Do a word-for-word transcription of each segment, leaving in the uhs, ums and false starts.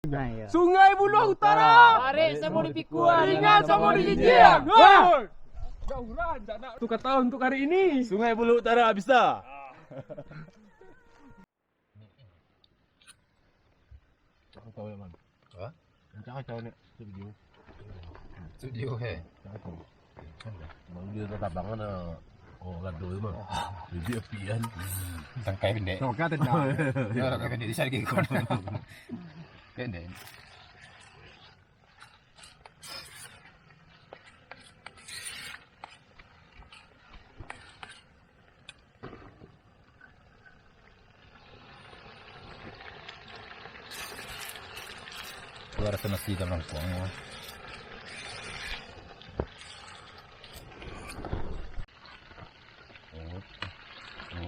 Sungai Buloh Utara. Barek samo dipikua, ringan samo dijijiang. Wah! Jauh lah, ndak nak tukar tahun untuk hari ini. Sungai Buloh Utara bisa. Kacau ya, Man. Hah? Macam kacau ni studio. Studio, he. Kacau. Baru dia tatabangan, oh, lado tu, Man. Bibik api, kan. Tangkai pendek. Tangkai pendek. Tangkai pendek, bisa lagi ikon. Pendek. Keluar ke nasi dalam kuang. Op.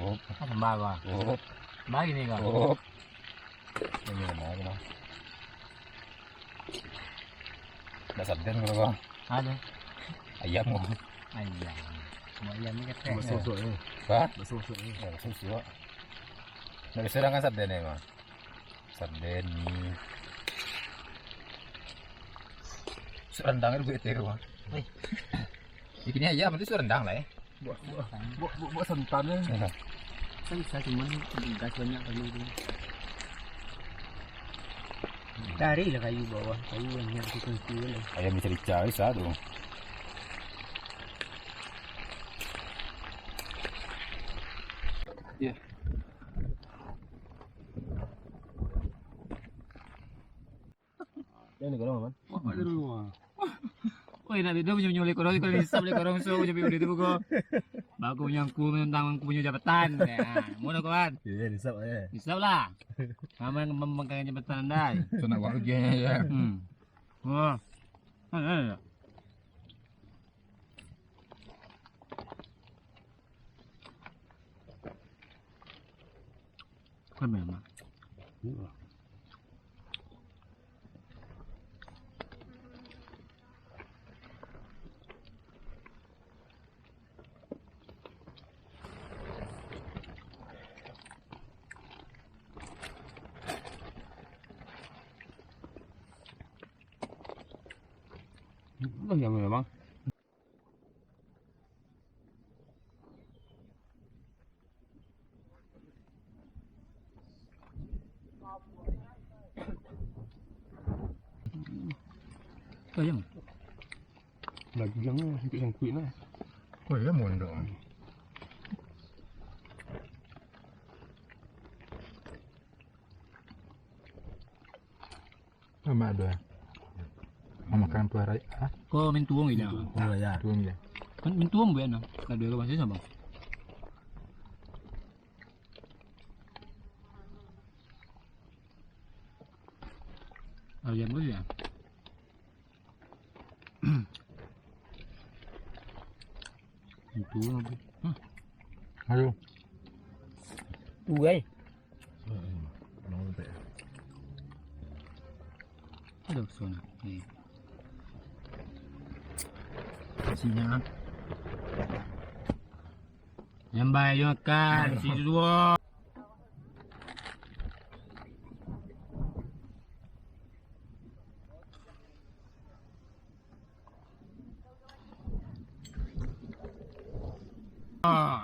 Op. Apa sambal, Bang? Op. Sambal gini, Bang. Op. Ini mana, Bang? Dah sarden kalau, Bang. Ada. Ayam, Bang. Ayam. Mau ayam ni kata. Baso-baso ni. Hah? Baso-baso ni. Ya, baso-baso. Nak bisa dengan sarden ni, Bang. Sarden ni. Sarden dengan gue teh, Bang. Weh. Ini ayam tu sarden lah, eh. Buat, buat, buat, buat, buat santan, eh. Kan bisa, cuman gas banyak kali tu. Carilah kayu bawah, kayu banyak tu, kunci lah. Ayam bisa dicari, bisa tu. Ya. Yang ni kalau, Man. Wah, ada dulu, wah. Woi, nak tidur punya-punya oleh korang, kalau hisap oleh korang, so, sampai udah tu, kok. Baku punya angku tentang angku punya jabatan. Ya, mau dah, kawan? Iya, hisap aja. Hisap lah. Sama yang mem-, memegang jabatan anda. Sana warganya, ya. Hmm. Wah. Mana ya? Kan memang. Lah, yang memang. Sayang. Daging sangkuik-sangkuik nah. Oh, iya, mondok. Sama ada. Mamakan tuah rai, ah? Ko mintuong ija. Oh, ya. Tuong ija. Kan mintuong bukan, nah. Kada ada masih sama. Ayam tu ya. Itu lagi. Hah? Ayo. Tuai. Aduh, sana. Ni. Sini, ah. Nyambai jo makan, situ juo. Ah.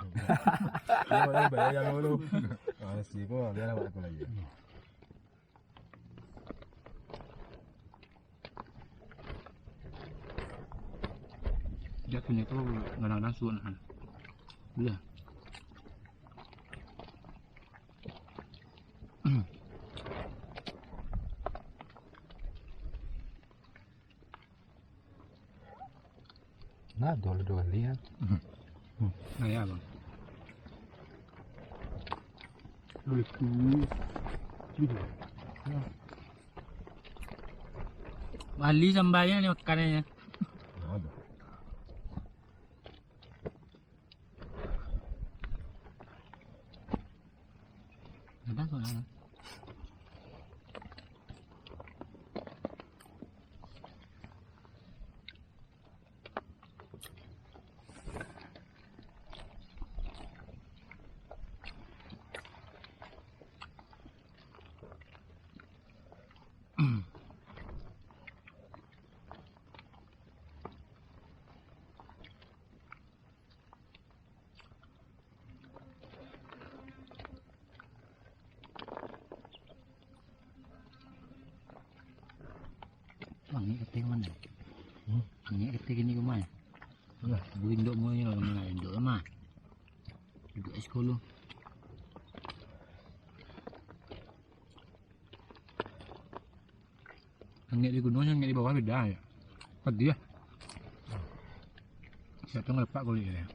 Dia bayar yang dulu. Ah, si ko, biar awak aku lagi. Jatuhnyo tu gadang-gadang suok nah. Iyo. Nah, dua, dua kali ya. Nah, ya, Bang. Bali sambalnyo ni makanannyo. Ada kok, ada. Kayak gini kemarin. Lah, bu induk mau ini lah, kemana induk mah. Duduk es kolo. Angek di gunung, angek di bawah beda ya. Pedih ya. Siapa ngelepak kulit ya.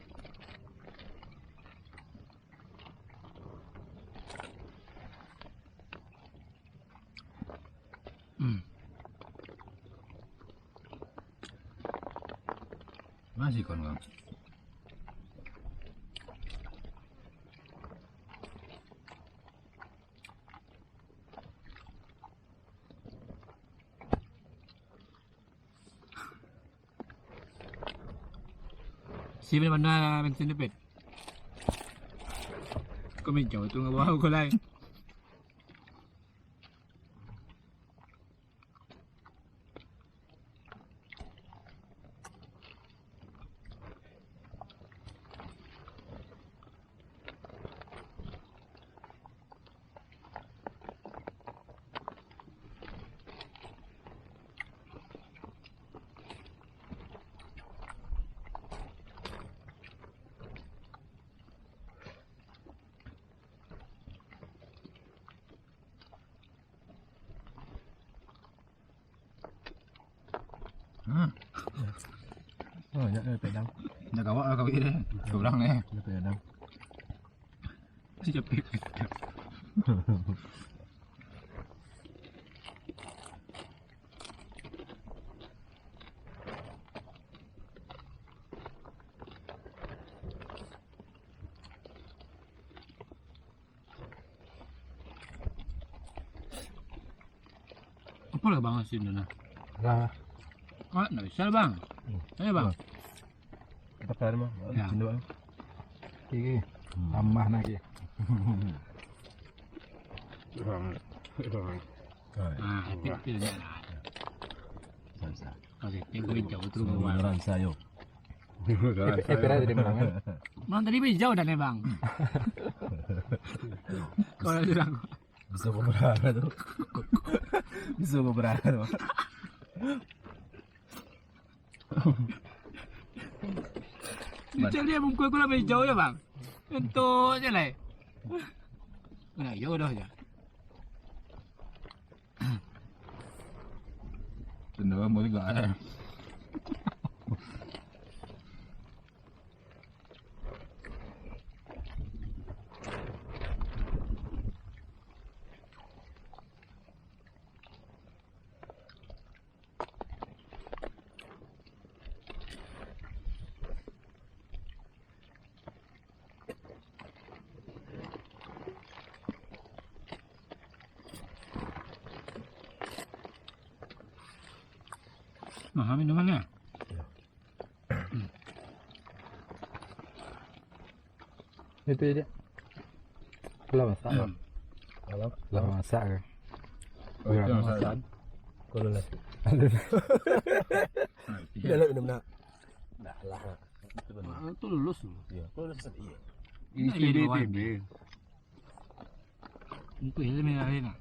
Hmm. Masih kon, Bang. Si bana-bana bensin depet. Kau mencau tu ngawau kau lai. Hmm. Oh, banyak ni padang. Dah gawak lah kawin dia. Seorang ni. Dia padang. Si capek. Apo lah bang asin tu nah? Lah. Kau nak bisa lah bang? Hmm. Ayo bang. Nah. Kita keluar mah. Ya. Cendol. Oke, oke. Hmm. Tambah lagi. Kurang. Kurang. Ah, itu, itu dia lah. Bisa, bisa. Oke, tempo hijau terus. Sorry, keluar. Orang bisa, yo. Eh, pernah tadi menang, kan? Menang tadi hijau dan bang. Kalau curang. Bisa beberapa tu. Bisa beberapa tu. Macam dia muka aku lah hijau je bang. Entuk je lah. Nah, yo dah je. Cenderung boleh gak eh. Nah, minumannya. Itu aja. Lah masak. Hmm. Kalau lah masak ke? Oh, itu masak. Kalau lah. Tidak ada minum nak. Dah lah. Itu benar. Ah, itu lulus tu. Iya, itu lulus tadi. Iya. Ini iya, di bawah I T B. Ini. Itu ya, ini, ini.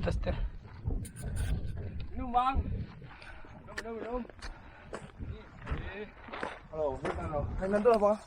Tes, tes. Minum, Bang. Minum, minum, minum. Halo, bukan lo. Kalian tu apa?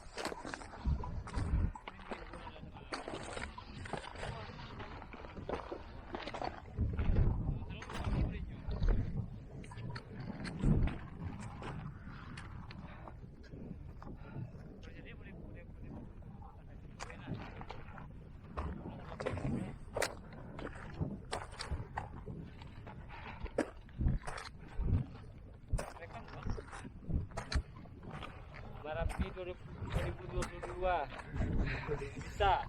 Marapi dua ribu dua puluh dua. Bisa.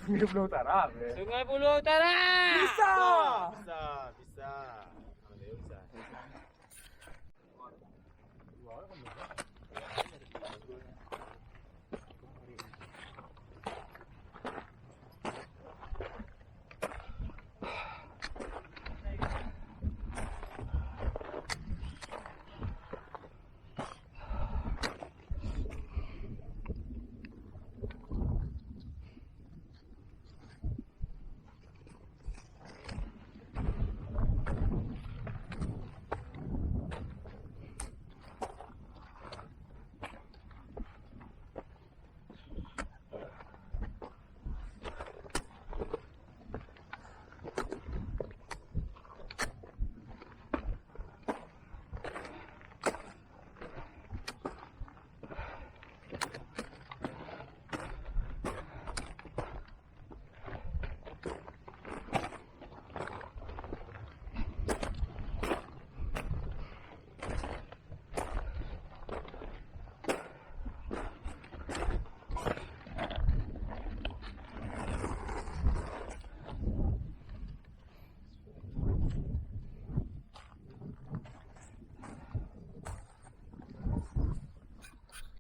Sungai Buloh Utara, bre. Sungai Buloh Utara. Bisa. Bisa, bisa. Alhamdulillah bisa.